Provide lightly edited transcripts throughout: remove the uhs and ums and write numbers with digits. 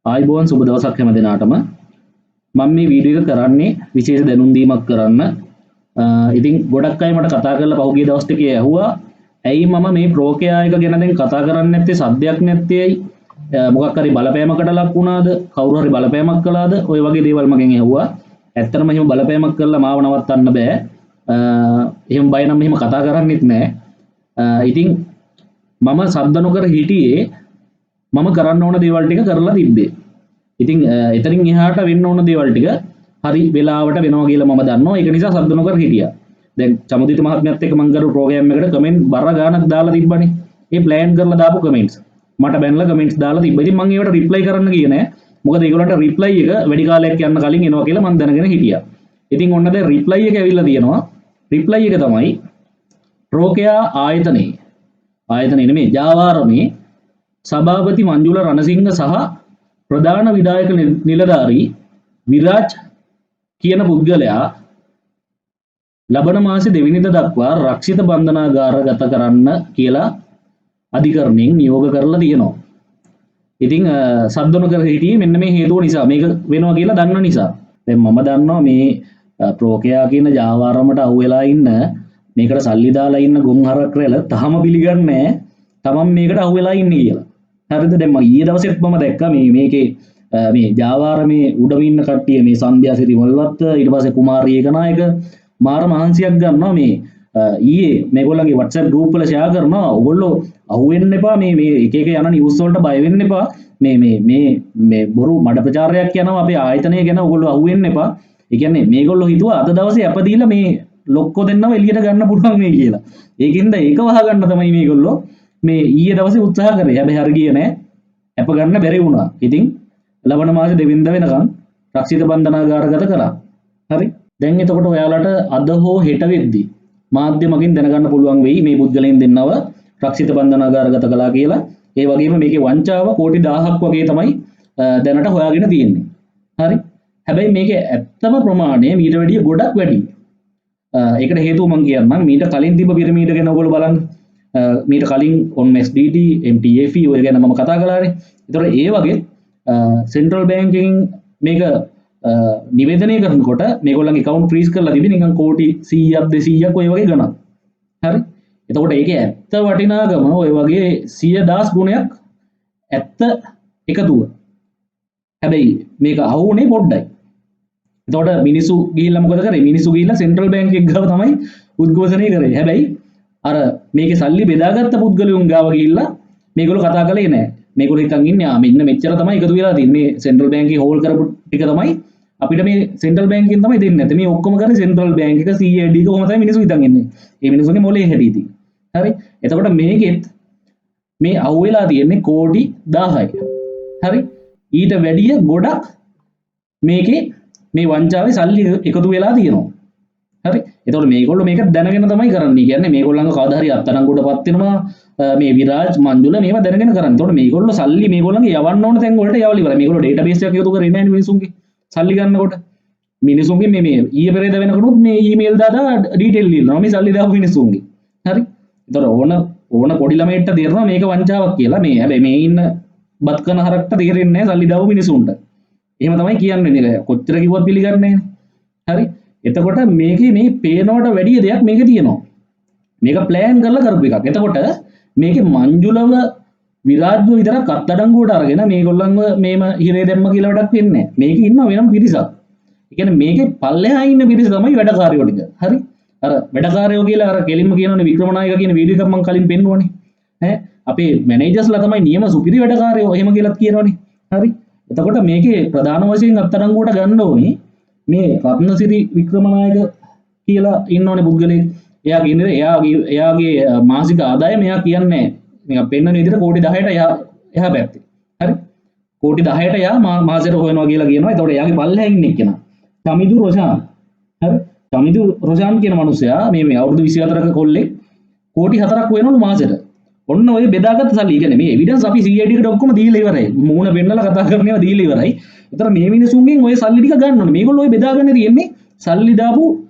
ආයුබෝවන්, සුබ දවසක් හැම දෙනාටම. මම මේ වීඩියෝ එක කරන්නේ විශේෂ දැනුම් දීමක් කරන්න. ඉතින් ගොඩක් අය මට කතා කරලා පහුගිය දවස් ටිකේ ඇහුවා ඇයි මම මේ ප්‍රෝකයා එක ගැන දැන් කතා කරන්නේ නැත්තේ, සද්දයක් නැත්තේ ඇයි, මොකක් හරි බලපෑමකට ලක් වුණාද, කවුරු හරි බලපෑමක් කළාද, ඔය වගේ දේවල් මගෙන් ඇහුවා. ඇත්තටම එහෙම බලපෑමක් කරලා මාව නවත්තන්න බෑ. එහෙම බය නම් එහෙම කතා කරන්නෙත් නෑ. ඉතින් මම සද්ද නොකර හිටියේ මම කරන්න ඕන දේවල් ටික කරලා තිබ්බේ. ඉතින් එතනින් එහාට වෙන්න ඕන දේවල් ටික හරි වෙලාවට වෙනවා කියලා මම දන්නවා. ඒක නිසා සද්ද නොකර හිටියා. දැන් චමුදිත මහත්මයාත් එක්ක මං කරපු ප්‍රෝග්‍රෑම් එකට කමෙන්ට් බර ගාණක් දාලා තිබ්බනේ. ඒ ප්ලෑන් කරලා දාපු කමෙන්ට්ස්. මට බැනලා කමෙන්ට්ස් දාලා තිබ්බා. ඉතින් මං ඒවට රිප්ලයි කරන්න ගියේ නෑ. මොකද ඒගොල්ලන්ට රිප්ලයි එක වැඩි කාලයක් යන්න කලින් එනවා කියලා මං දැනගෙන හිටියා. ඉතින් ඔන්න දැන් රිප්ලයි එක ඇවිල්ලා තියෙනවා. රිප්ලයි එක තමයි ප්‍රෝකයා ආයතනයේ, ආයතනයේ නෙමෙයි, ජාවාරමේ සභාපති මංජුල රණසිංහ සහ ප්‍රධාන විධායක නිලධාරී විරාජ් කියන පුද්ගලයා ලබන මාසේ දෙවෙනිදා දක්වා රක්ෂිත බන්ධනාගාරගත කරන්න කියලා අධිකරණයෙන් නියෝග කරලා තියෙනවා. ඉතින් සද්ද නොකර හිටියේ මෙන්න මේ හේතුව නිසා, මේක වෙනවා කියලා දන්න නිසා. දැන් මම දන්නවා මේ ප්‍රෝකයා කියන ජාවාරමට අහු වෙලා ඉන්න, මේකට සල්ලි දාලා ඉන්න ගොන් හරක් රැළ තහම පිළිගන්නේ නෑ තමන් මේකට අහු වෙලා ඉන්නේ කියලා. හරිද? දැන් මම ඊයේ දවසෙත් මම දැක්කා මේ මේකේ මේ ජාවාරමේ උඩම ඉන්න කට්ටිය, මේ සන්ධ්‍යා සිරිමල්වත්ත, ඊට පස්සේ කුමාරී ඒකනායක මාර මහන්සියක් ගන්නවා මේ ඊයේ මේගොල්ලන්ගේ WhatsApp group වල ෂෙයා කරනවා, ඔයගොල්ලෝ අහු වෙන්න එපා, මේ මේ එක එක යන නිවුස් වලට බය වෙන්න එපා, මේ මේ මේ මේ බොරු මඩ ප්‍රචාරයක් යනවා අපේ ආයතනය ගැන, ඔයගොල්ලෝ අහු වෙන්න එපා. ඒ කියන්නේ මේගොල්ලෝ හිතුවා අද දවසේ අප දීලා මේ ලොක්කෝ දෙන්නව එළියට ගන්න පුළුවන් මේ කියලා. ඒකින්ද ඒක වහ ගන්න තමයි මේගොල්ලෝ මේ ඊයේ දවසේ උත්සාහ කරේ. හැබැයි හරි ගියේ නෑ. අප ගන්න බැරි වුණා. ඉතින් ලබන මාසේ දෙවෙනිදා වෙනකන් රක්ෂිත බන්ධනාගාරගත කරා. හරි. දැන් එතකොට ඔයාලට අද හෝ හෙට වෙද්දි මාධ්‍ය මගින් දැනගන්න පුළුවන් වෙයි මේ පුද්ගලයන් දෙන්නව රක්ෂිත බන්ධනාගාරගත කළා කියලා. ඒ වගේම මේකේ වංචාව කෝටි 1000ක් වගේ තමයි දැනට හොයාගෙන තියෙන්නේ. හරි. හැබැයි මේකේ ඇත්තම ප්‍රමාණය මීට වැඩිය ගොඩක් වැඩි. ඒකට හේතුව මං කියන්නම්. මීට කලින් තිබ්බ පිරමීඩ ගැන ඔයගොල්ලෝ බලන්න. මීට කලින් ඔන් SDT, MTFE ඔය ගැන මම කතා කළානේ. ඒතකොට ඒ වගේ සෙන්ට්‍රල් බැංක් එකකින් මේක නිවේදනය කරනකොට මේගොල්ලන්ගේ ඇකවුන්ට් ෆ්‍රීස් කරලා තිබෙන නිකන් කෝටි 100ක් 200ක් ඔය වගේ ගණන්. හරි. එතකොට ඒකේ ඇත්ත වටිනාකම ඔය වගේ 100,000 ගුණයක් ඇත්ත එකතුව. හැබැයි මේක අහුුනේ පොඩ්ඩයි. එතකොට මිනිස්සු ගිහිල්ලා මොකද කරේ? මිනිස්සු ගිහිල්ලා සෙන්ට්‍රල් බැංක් එක ගාව තමයි උද්ඝෝෂණය කරේ. හැබැයි අර මේකේ සල්ලි බෙදාගත්ත පුද්ගලයන් ගාව ගිහිල්ලා මේගොල්ලෝ කතා කළේ නෑ. මේගොල්ලෝ හිතන් ඉන්නේ ආ මෙන්න මෙච්චර තමයි එකතු වෙලා තියෙන්නේ. මේ සෙන්ට්‍රල් බැංක් එකේ හෝල් කරපු ටික තමයි අපිට මේ සෙන්ට්‍රල් බැංක් එකෙන් තමයි දෙන්නේ නැත්තේ. මේ ඔක්කොම කරේ සෙන්ට්‍රල් බැංක් එක CID එක කොහොම තමයි මිනිස්සු හිතන් ඉන්නේ. මේ මිනිස්සුන්ගේ මොලේ හැටි ඉතින්. හරි. එතකොට මේකෙත් මේ අහුවෙලා තියෙන්නේ කෝටි 1000යි. හරි. ඊට වැඩිය ගොඩක් මේකේ මේ වංචාවේ සල්ලි එකතු වෙලා තියෙනවා. හරි. එතකොට මේගොල්ලෝ මේක දැනගෙන තමයි කරන්නේ. කියන්නේ මේගොල්ලන්ව කවදා හරි අත්අඩංගුවට පත් වෙනවා. මේ විරාජ් මංජුල මේවා දැනගෙන කරන්නේ. එතකොට මේගොල්ලෝ සල්ලි මේගොල්ලන්ගේ යවන්න ඕන තැන් වලට යවලා ඉවරයි. මේගොල්ලෝ ඩේටාබේස් එකක් එකතු කරේ නෑනේ මිනිසුන්ගේ. සල්ලි ගන්නකොට. මිනිසුන්ගේ මේ මේ ඊයේ පෙරේද වෙනකොටත් මේ ඊමේල් දාලා ඩීටේල් ඉල්ලනවා මේ සල්ලි දාපු මිනිසුන්ගේ. හරි. එතකොට ඕන ඕන පොඩි ළමයින්ට තේරෙනවා මේක වංචාවක් කියලා. මේ හැබැයි මේ ඉන්න බත් කන හරක්ට තේරෙන්නේ නෑ සල්ලි දාපු මිනිසුන්ට. එහෙම තමයි කියන්නේ නේද? කොච්චර කිව්වත් පිළිගන්නේ නෑනේ. හරි. එතකොට මේකේ මේ පේනවට වැඩිය දෙයක් මේකේ තියෙනවා. මේක ප්ලෑන් කරලා කරපු එකක්. එතකොට මේකේ මංජුලව විරාජ්ව විතරක් අත්අඩංගුවට අරගෙන මේගොල්ලන්ව මේම හිරේ දැම්ම කියලා වැඩක් වෙන්නේ නෑ. මේකේ ඉන්න වෙනම පිරිසක්. ඒ කියන්නේ මේකේ පල්ලෙහා ඉන්න පිරිස තමයි වැඩකාරයෝ ටික. හරි. අර වැඩකාරයෝ කියලා අර කෙලින්ම කියනවනේ වික්‍රමනායක කියන වීඩියෝ එකක් මං කලින් පෙන්නුවනේ. ඈ අපේ මැනේජර්ස්ලා තමයි නියම සුපිරි වැඩකාරයෝ එහෙම කියලාත් කියනවනේ. හරි. එතකොට මේකේ ප්‍රධාන වශයෙන් අත්අඩංගුවට ගන්න ඕනේ මේ රත්නසිරි වික්‍රමනායක කියලා ඉන්නවනේ පුද්ගලයෙක්. එයා කියන්නේ එයාගේ මාසික ආදායම එයා කියන්නේ නිකන් පෙන්නන විදිහට කෝටි 10ට එයා එහා පැත්තේ. හරි. කෝටි 10ට එයා මාසෙට හොයනවා කියලා කියනවා. එතකොට එයාගේ පල්ලෙහා ඉන්න එක්කෙනා චමිදු රොෂාන්. හරි. චමිදු රොෂාන් කියන මනුස්සයා මේ මේ අවුරුදු 24ක කොල්ලෙක් කෝටි 4ක් හොයනවලු මාසෙට. ඔන්න ඔය බෙදාගත්ත සල්ලි. කියන්නේ මේ එවිඩන්ස් අපි CID එකට ඔක්කොම දීලා ඉවරයි. මූණ පෙන්නලා කතා කරන ඒවා දීලා ඉවරයි. ඒතර මේ මිනිසුන්ගෙන් ඔය සල්ලි ටික ගන්න ඕනේ. මේගොල්ලෝ ඔය බෙදාගන්න තියෙන්නේ සල්ලි දාපු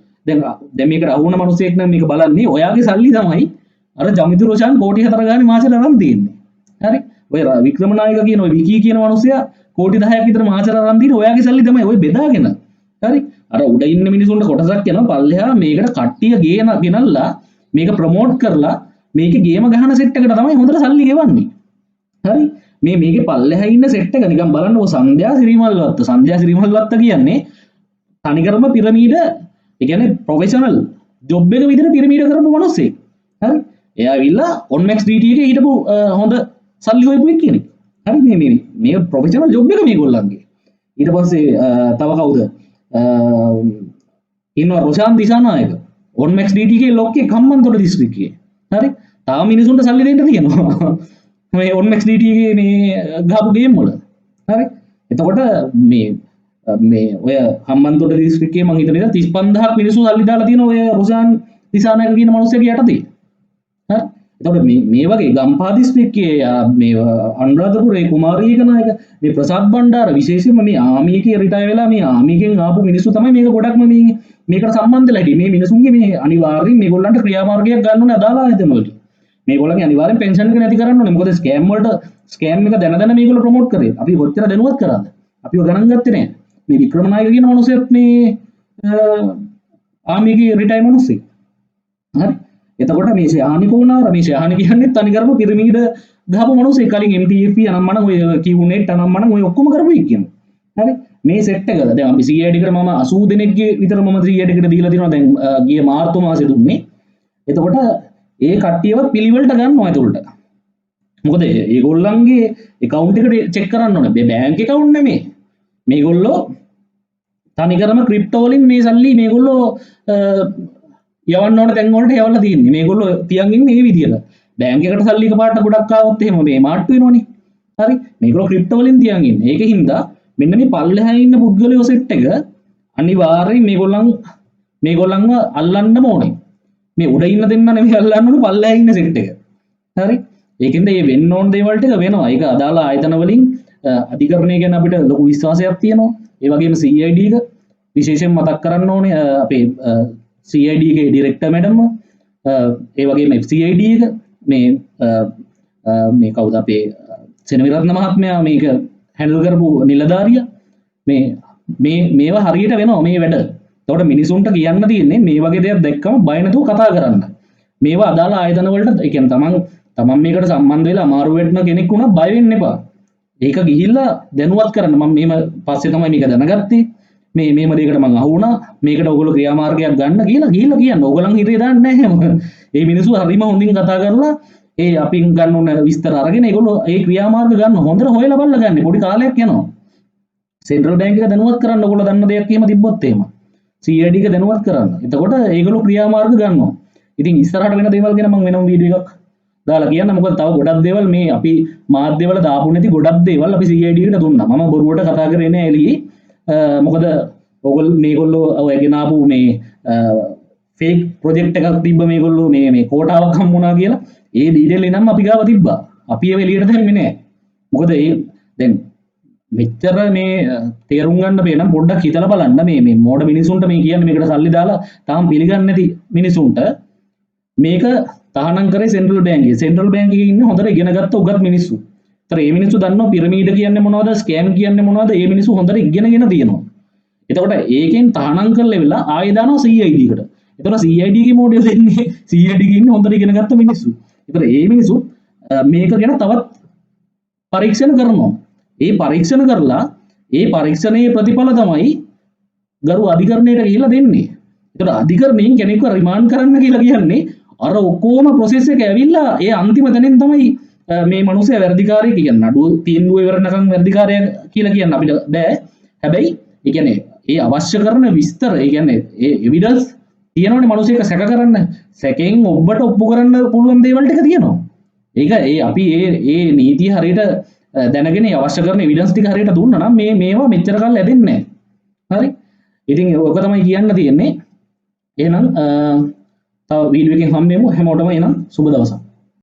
දැන් දැන් මේකට අහු වුණ මිනිස්සෙක් නම් මේක බලන්නේ ඔයාගේ සල්ලි තමයි අර ජමිදු රොෂාන් කෝටි 4 ගානේ මාසෙට අරන් තියෙන්නේ. හරි. ඔය වික්‍රමනායක කියන ඔය විකී කියන මිනිස්සයා කෝටි 10ක් විතර මහචර අරන් තියෙන ඔයාගේ සල්ලි තමයි ඔය බෙදාගෙන. හරි, අර උඩ ඉන්න මිනිසුන්ට කොටසක් යනවා, පල්ලෙහා මේකට කට්ටිය ගෙනල්ලා මේක ප්‍රොමෝට් කරලා මේකේ ගේම ගහන සෙට් එකට තමයි හොඳට සල්ලි ගෙවන්නේ. හරි, මේකේ පල්ලෙහා ඉන්න සෙට් එක නිකන් බලන්නකෝ. සන්ධ්‍යා සිරිමල්වත්ත, සන්ධ්‍යා සිරිමල්වත්ත කියන්නේ තනිකරම පිරමීඩ, ඒ කියන්නේ ප්‍රොෆෙෂනල් ජොබ් එක විදිහට පිරමීඩ කරපු මිනිස්සෙක්. හරි, එයා ඇවිල්ලා ඔන්මැක්ස් DT එකේ හිටපු හොඳ සල්ලි හොයපු එක්කෙනෙක්. හරි, මේ මේ මේ ප්‍රොෆෙෂනල් ජොබ් එක මේගොල්ලන්ගේ. ඊට පස්සේ තව කවුද ඉන්නවා? රොෂාන් දිසානායක ඔන්මැක්ස් DT එකේ ලොක්කේ හම්බන්තොට දිස්ත්‍රික්කයේ. හරි, තාම මිනිසුන්ට සල්ලි දෙන්න තියෙනවා මේ ඔන්මැක්ස් DT එකේ මේ ගහපු ගේම් වල. හරි, එතකොට මේ මේ ඔය හම්බන්තොට දිස්ත්‍රික්කයේ මං හිතන විදිහට 35000ක් මිනිස්සු සල්ලි දාලා තියෙන ඔය රොෂාන් දිසානායක කියන මනුස්සයාගේ යටතේ. හරි, එතකොට මේ වගේ ගම්පහ දිස්ත්‍රික්කයේ මේ අනුරාධපුරේ කුමාරී ඒකනායක, මේ ප්‍රසාද් බණ්ඩාර, විශේෂයෙන්ම මේ ආමි එකේ රිටයර් වෙලා මේ ආමි එකෙන් ආපු මිනිස්සු තමයි මේක ගොඩක්ම මේ මේකට සම්බන්ධ වෙලා හිටියේ. මේ මිනිසුන්ගේ මේ අනිවාර්යෙන් මේගොල්ලන්ට ක්‍රියාමාර්ගයක් ගන්න ඕනේ අදාළ ආයතන වලට. මේගොල්ලන්ගේ අනිවාර්යෙන් පෙන්ෂන් එක නැති කරන්න ඕනේ. මොකද ස්කෑම් වලට ස්කෑම් එක දැන දැන මේගොල්ලෝ ප්‍රොමෝට් කරේ. අපි කොච්චර දැනුවත් කරාද? අපිව ගණන් ගත්තේ නෑ. මේ වික්‍රමනායක කියන මනුස්සයත් මේ ආමි එකේ රිටයර් මනුස්සයෙක්. හරි, එතකොට මේ ශාහනි කෝනාර, මේ ශාහනි කියන්නේ තනිකරම පිරමීඩ ගහපු මනුස්සයෙක්. කලින් MTFP අනම්මනම් ඔය QNet අනම්මනම් ඔය ඔක්කොම කරපු එක්කෙනෙක්. හරි, මේ සෙට් එක දැන් අපි CID එකට මම 80 දෙනෙක්ගේ විතර මම CID එකට දීලා තියෙනවා දැන් ගිය මාර්තු මාසේ දුන්නේ. එතකොට ඒ කට්ටියවත් පිළිවෙලට ගන්නවා ඇතුළට. මොකද ඒගොල්ලන්ගේ ඇකවුන්ට් එකට චෙක් කරන්න ඕනේ. මේ බැංක් ඇකවුන්ට් නෙමෙයි. මේගොල්ලෝ තනිකරම ක්‍රිප්ටෝ වලින් මේ සල්ලි මේගොල්ලෝ යවන්න ඕන තැන් වලට යවලා තියෙන්නේ. මේගොල්ලෝ තියන් ඉන්නේ මේ විදියට. බැංක් එකට සල්ලි එකපාරට ගොඩක් ආවොත් එහෙම මේ මාට්ටු වෙනවනේ. හරි, මේගොල්ලෝ ක්‍රිප්ටෝ වලින් තියන් ඉන්නේ. ඒකෙන් හින්දා මෙන්න මේ පල්ලෙහා ඉන්න පුද්ගලයෝ සෙට් එක අනිවාර්යෙන් මේගොල්ලන්ව අල්ලන්නම ඕනේ. මේ උඩ ඉන්න දෙන්න නෙමෙයි අල්ලන්න ඕනේ, පල්ලෙහා ඉන්න සෙට් එක. හරි, ඒකෙන්ද මේ වෙන්න ඕන දේවල් ටික වෙනවා. ඒක අදාළ ආයතන වලින් අධිකරණය ගැන අපිට ලොකු විශ්වාසයක් තියෙනවා. ඒ වගේම CID එක විශේෂයෙන් මතක් කරන්න ඕනේ, අපේ CID එකේ ඩිරෙක්ටර් මැඩම්ව, ඒ වගේම FCID එක මේ මේ කවුද අපේ සෙනවිරත්න මහත්මයා මේක හැන්ඩල් කරපු නිලධාරියා. මේ මේ මේවා හරියට වෙනවා මේ වැඩ. එතකොට මිනිසුන්ට කියන්න තියෙන්නේ මේ වගේ දෙයක් දැක්කම බය නැතුව කතා කරන්න. මේවා අදාළ ආයතන වලට, ඒ කියන්නේ තමන් මේකට සම්බන්ධ වෙලා අමාරු වෙන්න කෙනෙක් වුණා බය වෙන්න එපා. ඒක ගිහිල්ලා දැනුවත් කරන්න. මම මෙහෙම පස්සේ තමයි මේක දැනගත්තේ. මේ මේම දෙයකට මං අහු වුණා. මේකට ඔයගොල්ලෝ ක්‍රියාමාර්ගයක් ගන්න කියලා ගිහිල්ලා කියන්න. ඔයගොල්ලන් හිතේ දාන්නේ නැහැ හැම. ඒ මිනිස්සු හරිම හොඳින් කතා කරලා ඒ අපින් ගන්න ඕන විස්තර අරගෙන ඒගොල්ලෝ ඒ ක්‍රියාමාර්ග ගන්න හොඳට හොයලා බලලා ගන්න. පොඩි කාලයක් යනවා. සෙන්ට්‍රල් බැංක් එක දැනුවත් කරන්න ඔයගොල්ලෝ දන්න දෙයක් එහෙම තිබ්බොත් එහෙම. CID එක දැනුවත් කරන්න. එතකොට ඒගොල්ලෝ ක්‍රියාමාර්ග ගන්නවා. ඉතින් ඉස්සරහට වෙන දේවල් ගැන මං වෙනම වීඩියෝ එකක් දාලා කියන්න. මොකද තව ගොඩක් දේවල් මේ අපි මාධ්‍යවල දාපු නැති ගොඩක් දේවල් අපි CID එකට දුන්නා. මම බොරුවට කතා කරේ නෑ එළියේ. මොකද ඔයගොල්ලෝ මේගොල්ලෝ ඔය ගෙනාපු මේ ෆේක් ප්‍රොජෙක්ට් එකක් තිබ්බ මේගොල්ලෝ මේ කෝටාවක් හම්බ වුණා කියලා. ඒ ඩීටේල් එනම් අපි ගාව තිබ්බා. අපි ඒව එළියට දැම්මේ නෑ. මොකද ඒ දැන් මෙච්චර මේ තේරුම් ගන්න බෑ නම් පොඩ්ඩක් හිතලා බලන්න. මේ මෝඩ මිනිසුන්ට මේ කියන්නේ මේකට සල්ලි දාලා තාම පිළිගන්නේ නැති මිනිසුන්ට මේක තහනම් කරේ සෙන්ට්‍රල් බැංක් එකේ. සෙන්ට්‍රල් බැංක් එකේ ඉන්නේ හොඳට ඉගෙන ගත්ත උගත් මිනිස්සු. ඒතර මේ මිනිස්සු දන්නවා පිරමීඩ කියන්නේ මොනවද, ස්කෑම් කියන්නේ මොනවද. මේ මිනිස්සු හොඳට ඉගෙනගෙන තියෙනවා. එතකොට ඒකෙන් තහනම් කරලා වෙලා ආයෙ දානවා CID එකට. එතකොට CID එකේ මොඩියෝ දෙන්නේ CID එකේ ඉන්නේ හොඳට ඉගෙන ගත්ත මිනිස්සු. ඒතර මේ මිනිස්සු මේක ගැන තවත් පරීක්ෂණ කරනවා. ඒ පරීක්ෂණ කරලා ඒ පරීක්ෂණයේ ප්‍රතිඵල තමයි ගරු අධිකරණයට ගිහිල්ලා දෙන්නේ. එතකොට අධිකරණයෙන් කෙනෙක්ව රිමාන්ඩ් කරන්න කියලා කියන්නේ අර ඔක්කොම ප්‍රොසෙස් එක ඇවිල්ලා ඒ අන්තිම තැනින් තමයි මේ මනුස්සයා වැරදිකාරයෙක් කියන්නේ. නඩුව තීන්දුව ඉවර වෙනකන් වැරදිකාරයා කියලා කියන්න අපිට බෑ. හැබැයි ඒ කියන්නේ ඒ අවශ්‍ය කරන විස්තර, ඒ කියන්නේ ඒ එවිඩන්ස් තියෙනවනේ මනුස්සයෙක් සැක කරන්න. සැකෙන් ඔබට ඔප්පු කරන්න පුළුවන් දේවල් ටික තියෙනවා. ඒක ඒ අපි ඒ නීතිය හරියට දැනගෙන ඒ අවශ්‍ය කරන එවිඩන්ස් ටික හරියට දුන්නා නම් මේවා මෙච්චර කල් ඇදෙන්නේ නැහැ. හරි. ඉතින් ඔක තමයි කියන්න තියෙන්නේ. එහෙනම් තව වීඩියෝ එකකින් හම්බෙමු. හැමෝටම එහෙනම් සුබ දවසක්.